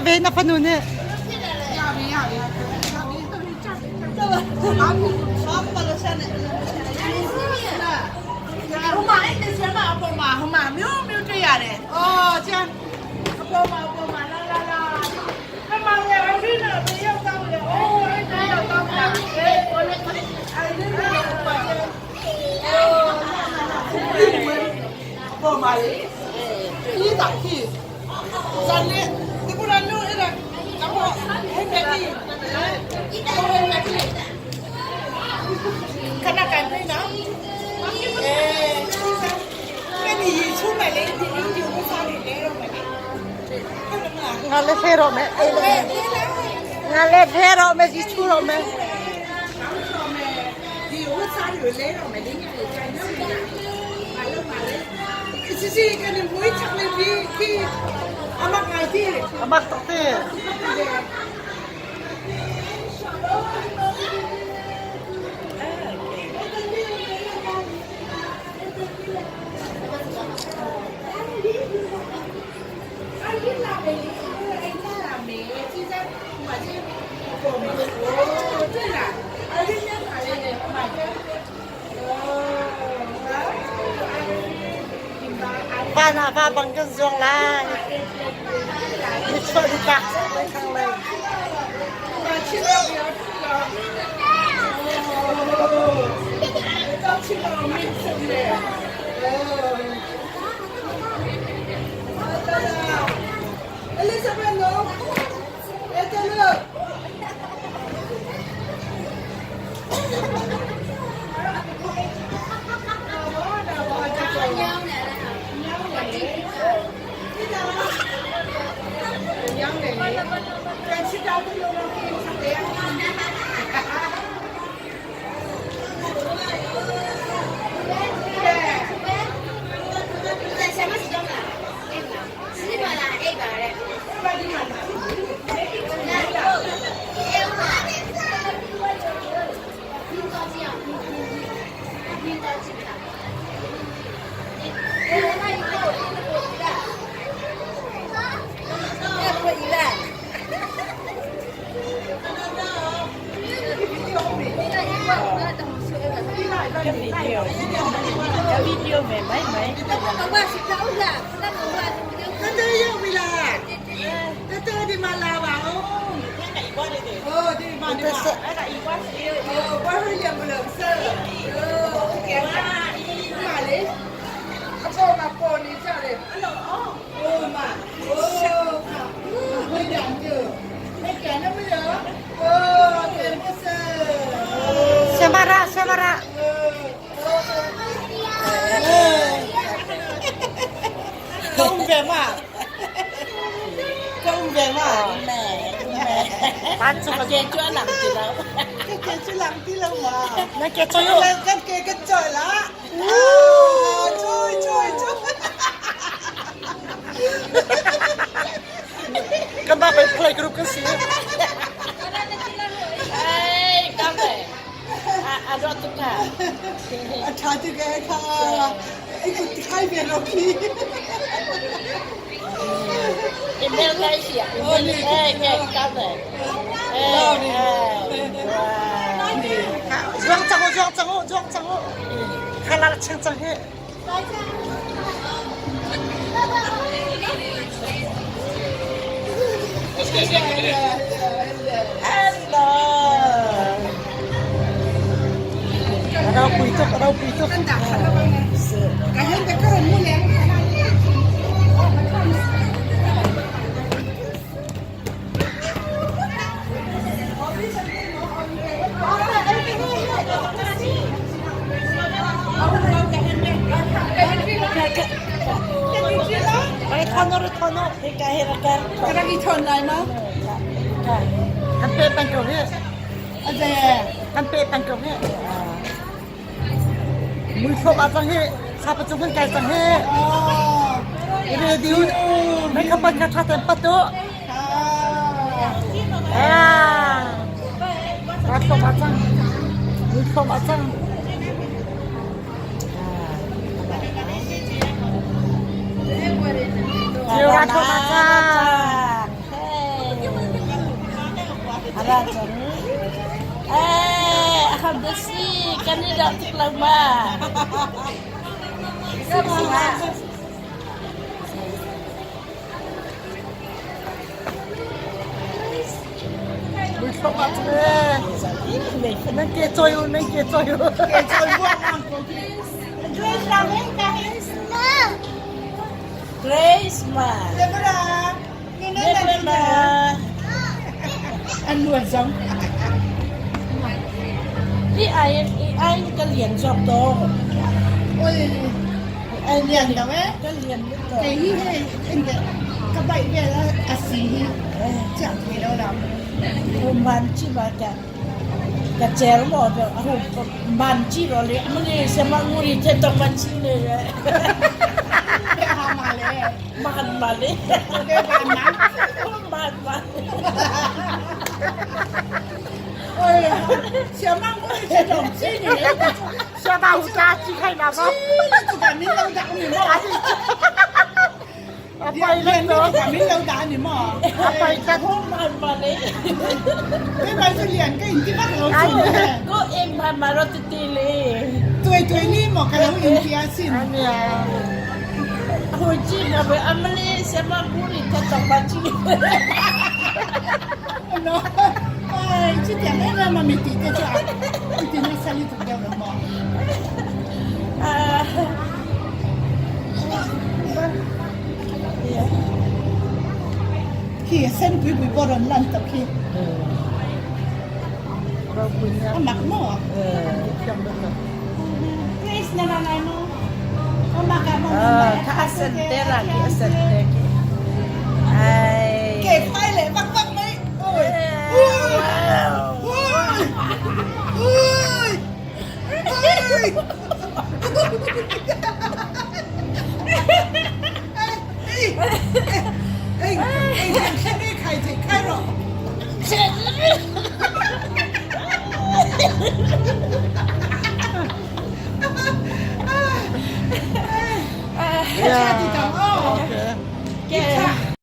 Ve na fanu nih. Nga le phe ro me. Nga le phe ro me ji chu ro me. Amak tuk ti. Van ah va bang kan zuang lai. Nichuah nitlak lei thlanglei. Samara, Samara. Na ke choyo. Kan ba pai play group kan si. Zuang cang u, zuang cang u, zuang cang u. Khala chang cang hi. Rau pui tuk, rau pui tuk. Kan pe peng ko hi. Kan pe peng ko hi. Mui thop ah cang hi. Sapa cung kan kai cang hi. Radio mei kha pat kha tha ten pat tu. Ra thop ah cang. Mui thop ah cang. Ra thop ah cang. Ra cang. Eh, aham da si kan i dawh tuk lo ma. Nan ke choi u, nan ke choi u. Ke choi buang ang ko. Grace ma. Deborah. Deborah ma. An luan zong. I ai i ai ka lian zawk to. Oi, ai lian lo eh. Ka lian lu to. Kei hi hei ka baih vel a si hi chiah thei lo lam. Man chi ba ka ka cher mo do a hu man chi ro le amani sema nguri the tong man chi le. Be ha ma le. Man ma le. Be ban ma. Man ma. Oi, siamang nguri the tong chi ni. 小大虎家鸡开那么。 Chi le min lo da ni mo. အပိုင်လည်းတော့ ကမင်းလောက်တာနေမော အပိုင်က Man ma le. ไม่ไปสุเรียนก็อินที่บ้านเราสุ Ko eng ma ma ro ti ti le. ตัวตัวนี่หมอกระเราอินเดียสิ အမေ Hu chi ma be amali sema nguri the tong man chi. เนาะไอ้ที่เดียแม่เรามามีตีเจ้าตีนี่สลิดเดียวเราหมอ Ah. ขี่เส้นปุยปุยบอลลันตะพี่ တော့ပညာ หมักหม้อ အဲပြန်တော့ Grace นานาโนมากับม Ah, ka asante ra ki asante ki. Ai. เก็บไฟเลยบักบักไหมโอ้ยโอ้ยโอ้ยโอ้ยโอ้ย 哎哎，看你开这开了。哎，